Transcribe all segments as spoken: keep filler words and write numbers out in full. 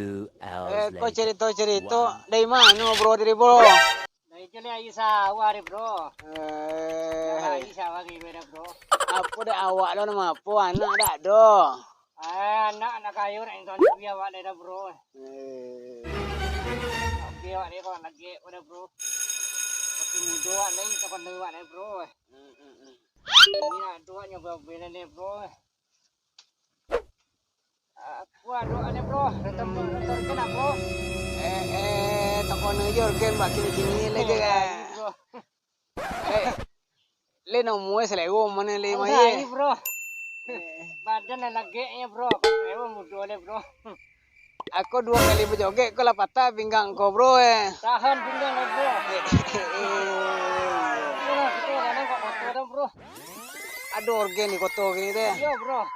Two hours Eh, kok later. Cerito-cerito dari mano, bro, tadi, bro? Dari Jeli Ayi Sawah, deh, bro. Eh. Ayi Sawah, gimana, bro? Apo dek awak tu, namo apo? Anak dak ado? Eh, anak, anak kayo, nak insan duit awak deh, dah, bro. Eh. Oke, awak deh, kok lagi, udah, bro. Masih muda, awak deh, kapan dulu, awak deh, bro. Hmm, hmm, hmm. Ini nak dua nyoba bela deh, bro. Aku ado ane, bro. Nonton, nonton kena, bro. Eh, eh, toko nujur kan bak kini-kini lagi kan. Bro. Eh, le nomu selego mana le Aku mai. Sai, bro. Eh. Badan lah lageknya, bro. Selego mudo le, bro. Aku dua kali berjoget, kau lah patah pinggang kau, bro, eh. Tahan pinggang, bro. Eh, eh, eh. Bro, kita kadang kok kotor, bro. Ado orgen di koto kini teh. Iya, bro.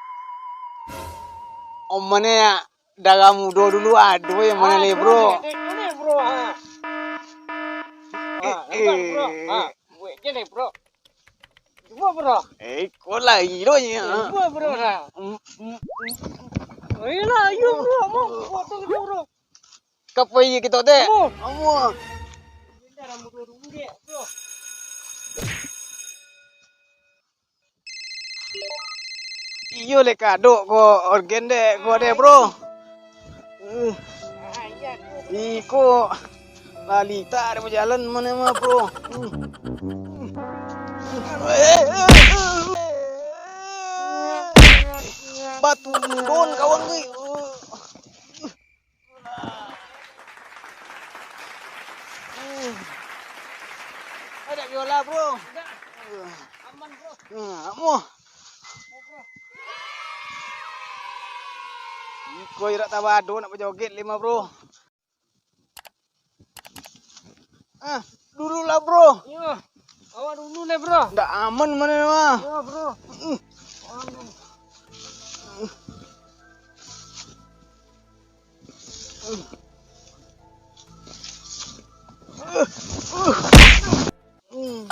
Om mana ya? Darah mudo dulu ado yang mana le, bro? Aduh, dek, dek, dek, bro, ha. Ha, Eh, nampak, bro? Ha, eh. Buat je deh, bro. Cuba, bro. Eh, kau lain doh ni, ha? Cuba, bro, ha. Mm, mm, mm. Ayolah, ayo, bro. Mau potong dulu, bro. Kapo iya kito teh? Amuah. Amuah. Benda dah mudo dulu dek, bro. Iyo le kadok ko orgen dek ko deh, bro. Eh. Iko lalitak dek bajalan mane mah, bro. Batu don kawan ni. Hmm. Ada biola, bro. Indak. Aman, bro. Hmm, amuah. Iko irak tabado nak bajoget lima, bro. Ah, dulu lah, bro. Iyo. Awak dulu lah, bro. Ndak aman mane mah. Iyo, bro. Hmm. Aman. Hmm.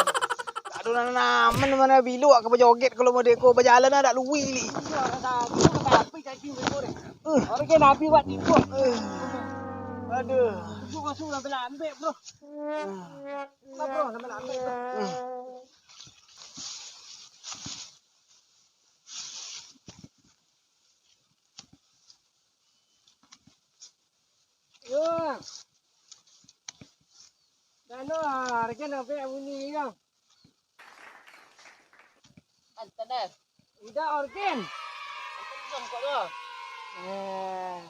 Tak ado nan aman mane bilo ka bajoget kalau model ko bajalan dak luwi ni. Iyo, dah tapi, dah tapi tadi mereka deh. Uh. Orang ke nabi buat tipu. Uh. Aduh. Tipu kau suruh lambe-lambe, bro. Uh. Bro, lambe-lambe, bro. Uh. Yo. Dano, harga nak bek bunyi yo. Antaner. Udah orgen. Antaner kok tu. Eh,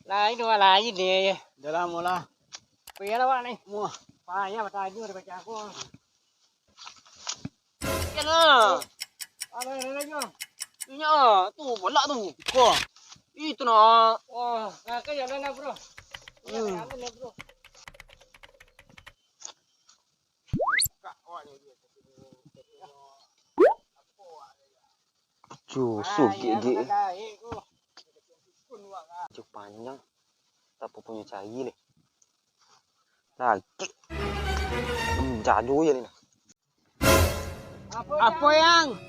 lain dua lain ni. Dah lama lah. Payah lah awak ni. Wah. Payah batanya daripada aku. Ikan lah. Ada, ada lagi. Inyo tu, bolak tu. Iko. Itu nak. Wah, nah, kan jalan lah, bro. Hmm. Jalan lah, bro. Cusu gigi. Cukup panjang. Tak apa punya cari leh. Lagi. Hmm, jago ya ni nah. Apo, Yang?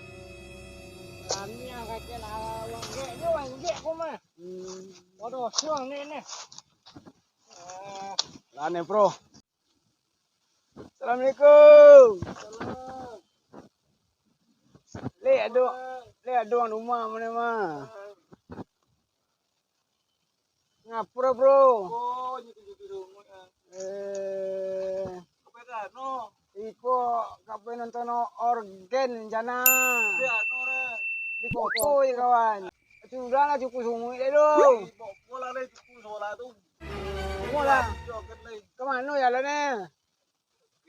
Kami yang kacau lah, wang gek ni, wang gek ko mah. Hmm. Waduh, suang ni, ni. Eh. Lah ni, bro. Assalamualaikum. Salam. Lek ado, lek ado urang rumah mane mah. Ngapura, bro? Oh, nyitu-nyitu runguik, ah. Eh. Apo dah, no? Iko, kape nonton orgen, jana. Di anu, re. Di koko, ya, kawan. Sudah lah, cukup sunguik deh, tu. Di boko lah, re, cukup sola tu. Semua lah. Joget, re. Ke mano jalan, eh?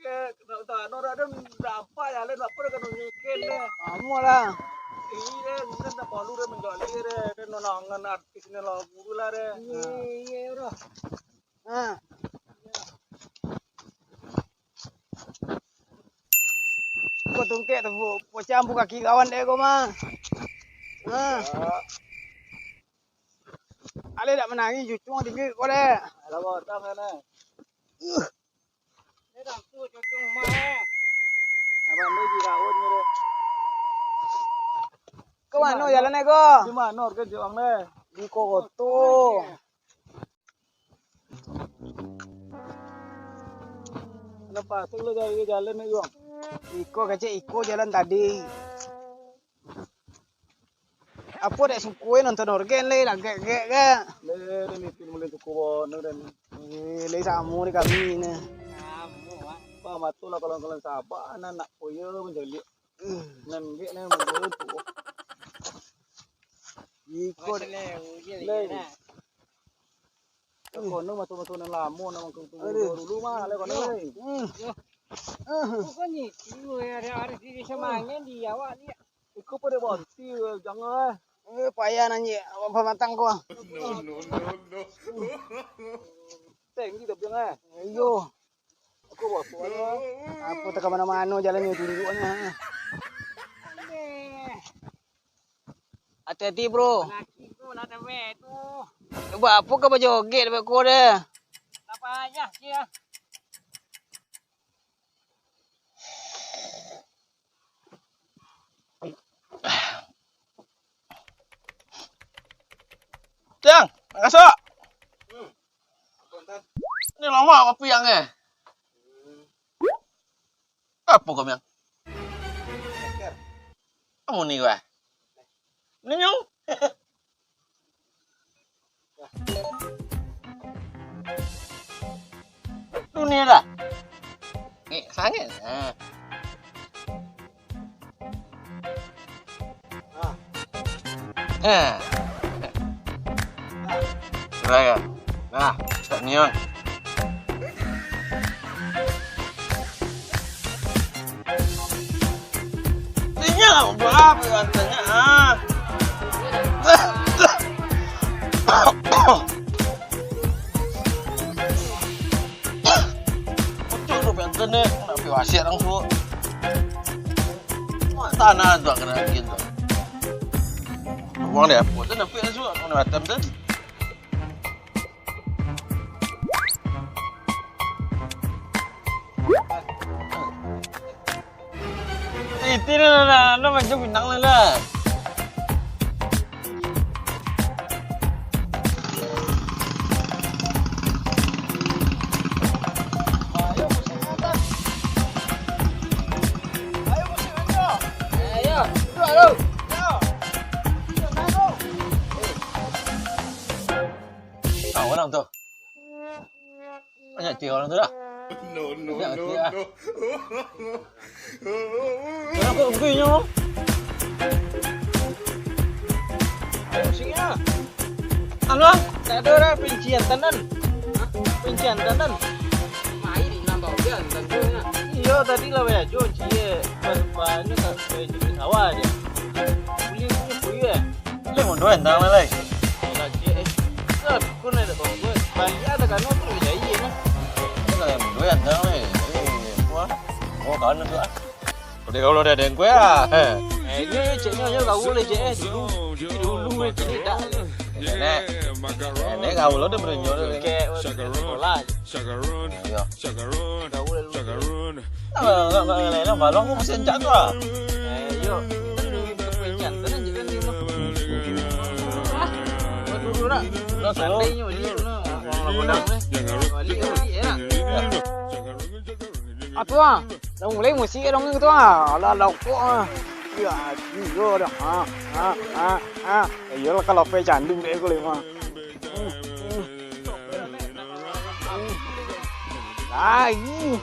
Ke, nak utano dak ado, nampak jalan, apo dah kano nyiken deh. Amuah lah. Iyo, kan dak malu deh manjali deh, kan nonangan artis ni lagu tu lah deh. Iyo, iyo, bro. Ha. Ko tungkek tu, po-, pocah ampu kaki kawan deh ko mah. Ha. Aleh dak manangih, cucung tinggi ko deh. Alah, botong kan, eh. Uh. Abang tu di daun ni, deh. Ke mano jalan, eh, ko? Di mano ke, Cik Wang, deh? Di Koto. Nan patuik lo jalan, jalan ni, Yuang. Iko kecek, iko jalan tadi. Apo dek suko nonton orgen le, lagek-gek ke? Le, le, mipin mulai suko bono dan. Eh, le samo di kami ni. Samo, Wak. Wah, mato lah kalau kalian sabar, anak-anak koyo manjaliak. Nan gek nan mudo tu. Iko dek. Masalah, uji lagi nak. Kono mato-mato nan lamo, nan mangko tu. Aduh. Dulu mah, le kono, le. Hmm. Yo. Ah. Pokoknyo, iyo, ya, ada, ada di desa mangen di awak ni. Iko pada banti, jangan, eh. Eh, payah nanyi, pamatang ko. No, no, no, no. Tinggi tapi, eh. Iyo. Aku bawa suara. Aku tak kemana-mana jalannya tunjuknya. Hati-hati, bro. Laki tu lah dewek tu. Buat apa kau bajoget dek ko deh? Tak payah sia. Tiang, nak kasok. Ni lama kopi yang eh. Apo kau, Miang? Amun ni gua. Ni nyong. Dunia dah. Eh, sangat. Ha. Ha. Sudah ya? Nah, tak nyium. Tinggal berapa katanya, ah? Ucuk tu pengen tenek, nak pi wasiat langsung. Tanah tu kena bikin tu. Uang dia apa tu nampak langsung, mana macam tu. Iti nah, nah, nah, nah, macam pinang lah, lah. Ah, orang tu. Banyak tiap orang tu dah. No, no, banyak no, tiap, ah. No. Kenapa kopi nyo? Ayo, sini ah. Anu ah, tak ada dah pencian tanan. Hah? Pencian tanan. Main nambah hujan, tentunya. Iyo, tadi lah banyak jo, cie. Pas, pas, anu, tak, eh, jadi sawah je. Boleh, boleh, boleh, eh. Lai mundur entang lah, lai. Alah, ciek, eh. Lah, bikun lah, dak bagus. Baliak lah, takana tu, jai, eh, nah. Lai mundur entang, lai. Eh, wah. Oh, kawan tu, ah. Udah kau udah dengkui, ah. Eh, nyo, nyo, ciek, nyo, nyo, kau boleh, ciek, eh, dulu. Dulu, eh, ciek, dak, eh. Nek, nek, kau udah berenyo, dah. Kayak, sekolah. Iyo. Kau boleh, dulu. Enggak, enggak, enggak, enggak, enggak, balong aku masih encak tu lah. Eh, yo. Kan dulu minta pencan, kan anjing kan dia mah. Ah, kau dulu dah. Udah, selalu. Santainya dia tu lah. Orang lah godang ni. Balik, balik, ya. Apa ah? Dah mulai musik dong gitu ah. Alah, alah, kok ah. Ya, gila dah. Ha, ha, ha, ha. Iyalah kalau pe candu dek aku lima. Ai. Hmm.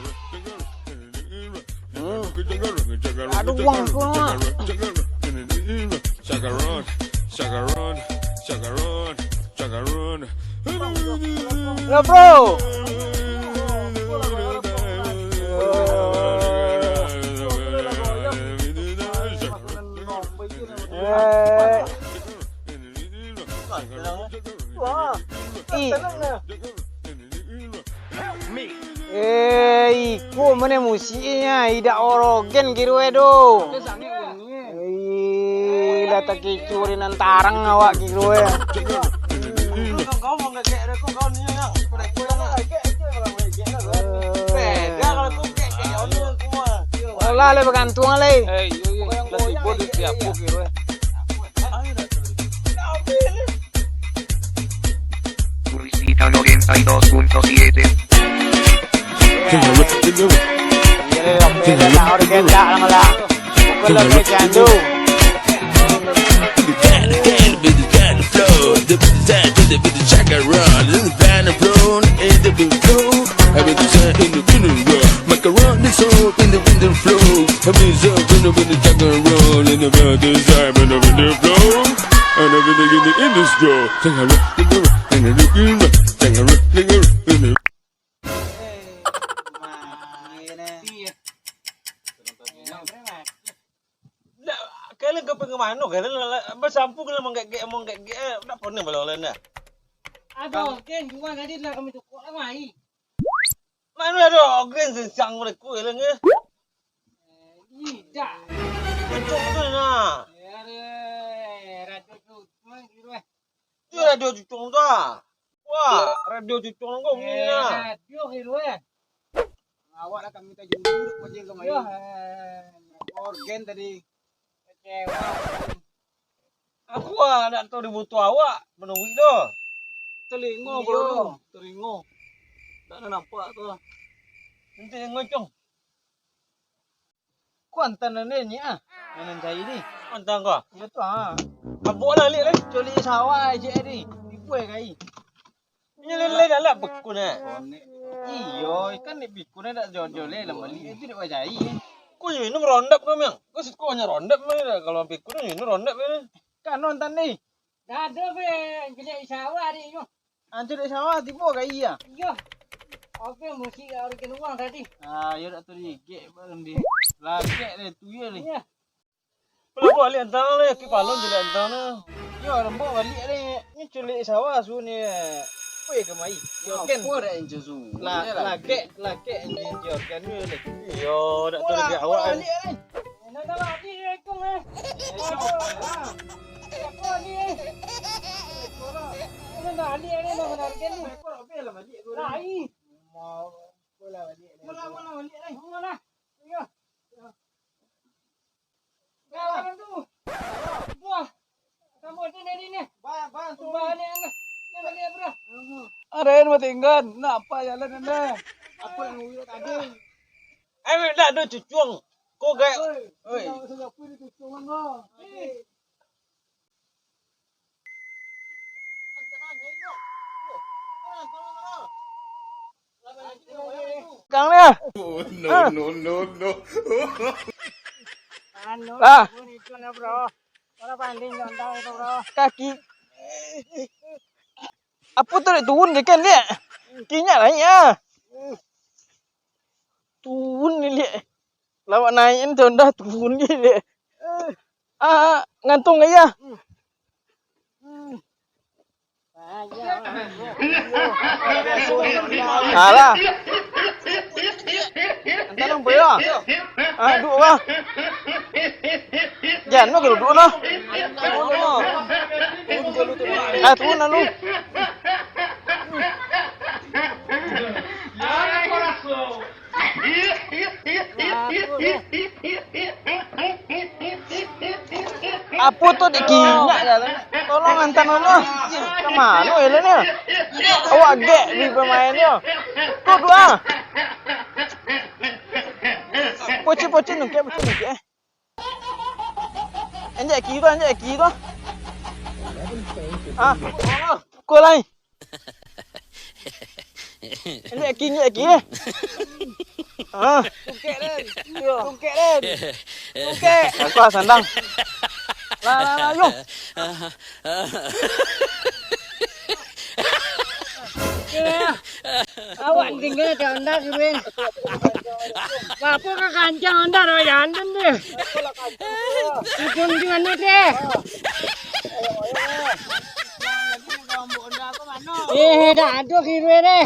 Aduh, uang ku lah. Chakarun, chakarun, chakarun, chakarun. Ya, bro. Eh. Wah. Ih. Eh, iko mane musiknyo, idak orogen kiro e do. Ih, lah takicu di nan tarang awak kiro e. Alah, lah bagantuang, lah. Eh, iyo, iyo. Lah tibo di siapo kiro e. Pulsita noventa y dos punto siete. Dak, kalian ka pai ka mano? Kalian lah, lah, basampu kalian manggek-gek, manggek-gek, eh, dak pernah bala-bala dah. Ado, kan, cuma tadi lah kami tukuk lah, mai. Mano ado, kan, sensang mereka kalian, eh? Eh, idak. Cucuk tu nah. Eh, radio cucuk, eh, gitu, eh. Tu radio cucuk tu ah. Wah, radio cucuk ko bunyi ah. Eh, radio gitu, eh. Awak lah kami tajual dek Bajil kamarin. Yo, eh. Organ tadi. Kecewa. Aku ah, dak tahu dibutuh awak, menuik doh. Telingo, iyo, bro, telingo. Dak ada nampak tu. Nanti ngocong. Ko antan nan ni ah. Nan cari ni. Antan ko? Iyo tu ah. Abok lah liak lai. Culik sawah je ni. Tipu eh kai. Inyo lai, lai dah lah bekun eh. Iyo, ikan ni bekun eh dak jauh-jauh lai lah bali. Itu dak bajai. Ko inyo minum rondap ko, Miang? Ko siko hanya rondap mah dah. Kalau bekun inyo minum rondap ni. Kan antan ni. Dah ada be, cari sawah dik nyo. Antu dek sawah tibo ka iya. Iyo. Apa yang mesti ka urang kena uang tadi? Ah, yo dak tahu digek barang di. Lagek deh tu yo ni. Iya. Kalau balik antang lah, ki palon je antang lah. Yo, lembok balik ni. Ni culik sawah su ni. Weh, kemai. Yo, kan. Apa dah incu su? La-, lagek, lagek incu, incu organ ni. Yo, dak tahu digek awak kan. Balik ni. Nak tahu adi ikung eh. Apa ni eh? Nak balik ni, nak balik ni. Lai. Mula, mula balik ni. Mula. Iyo. Kawan tu. Buah. Kamu tu dari ni. Bang, bang, tu. Bang ni, ni. Ni balik apa dah? Ada yang mau tinggal. Nak apa jalan anda? Apa yang mau tadi? Eh, dak ada cucung. Ko gaya. Oi. Oi. Kang ni ah. Oh, no, no, no, no. Anu, lah. Itu na, bro. Orang banding contoh itu, bro. Kaki. Apa tu dek turun je kan, dek? Kinyak naik ah. Turun ni, dek. Lawak naik ni dah turun ni, dek. Ah, ngantung lagi ah. Alah. Entah nang boyo. Ah, duduk lah. Jan, mau duduk lah. Ah, turun lah lu. Apo tu dek kinyak jalan? Tolong antan dulu. Ka mano jalan ni? Awak gek di pemain nyo. Tu dua. Pocin, pocin, nungkek, pocin, nungkek, eh. Anjak kiri tu, anjak kiri tu. Ah, ko lai. Anjak kiri, anjak kiri. Ah. Tungkek, Den. Tungkek, Den. Tungkek. Aku lah sandang. Lah, lah, lah, yo. Awak tinggal di Honda, Kiwin. Bapak ka kancang Honda, dah jantan deh. Ikun di mana deh? Eh, dah ada Kiwin deh.